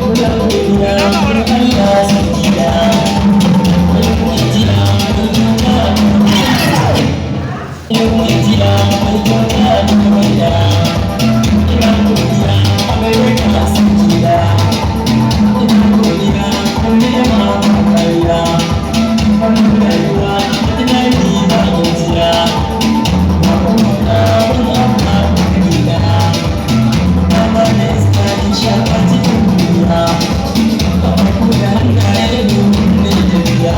Muna godiya Allah sarki da mai godiya, mai kyauta, mai godiya, mai kyauta mai da. Ina godiya a gare ka sarki da. Ina godiya don ni'ima kariya. Wannan rayuwa ta daɗi ba gajiya. Ba kuma na wani abu kake da. Ba na iska in shaƙa cikin duniya. Ƙafafu da hannaye domin na yi tafiya.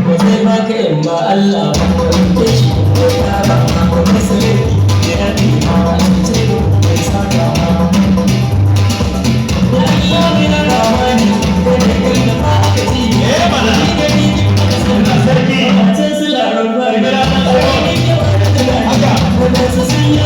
Ba zai baka in ba Allah ba, ko roƙe shi ko ya ba ma, ko masa laifi ya yafe ma, a cuce ka bai saka ma. Ya Allah ya Rahmani, kai ne kai da ba aka ci. Eh mana. Ni da ni aka sani. Sarki. A can su larabari. Ni yawa da tunani. Waɗansu sun yi.